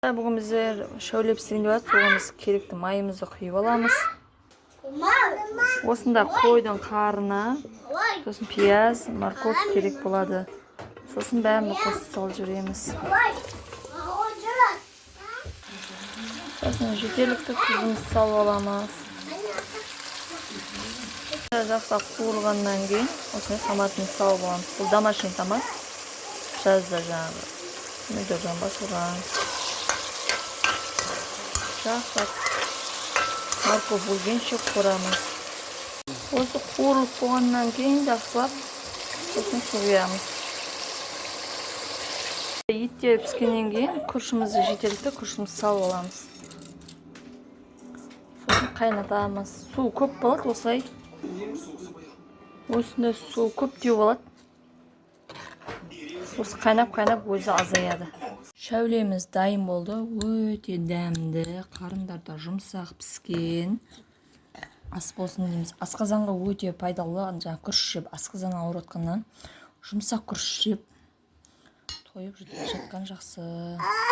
Бүгін біздер шәуле пісірейін деп жатырмыз. Оған біз керекті майымызды құйып аламыз. Осында қойдың қарны, сосын пияз, морковь керек болады. Сосын бәрін қосып салып жібереміз. Сосын жетерлікті тұзымызды салып аламыз. Жақсылап қуырылғаннан кейін осындай томатымызды салып аламыз. Бұл домашний томат. Жазда жаңағы помидордан басылған. Жақсылап морковь өлгенше қуырамыз. Осы қуырылып болғаннан кейін жақсылап сосын су құямыз. Еттер піскеннен кейін күрішімізді, жетерлікті күрішімізді салып аламыз. Сосын қайнатамыз. Су көп болады осылай. Осындай су көптеу болады. Осы қайнап қайнап өзі азаяды. Шәулеміз дайын болды. Өте дәмді, қарындар да жұмсақ піскен. Ас болсын дейміз. Асқазанға өте пайдалы. Жаңағы күріш жеп, асқазан ауырып жатқаннан жұмсақ күріш жеп, тойып жатқан жақсы.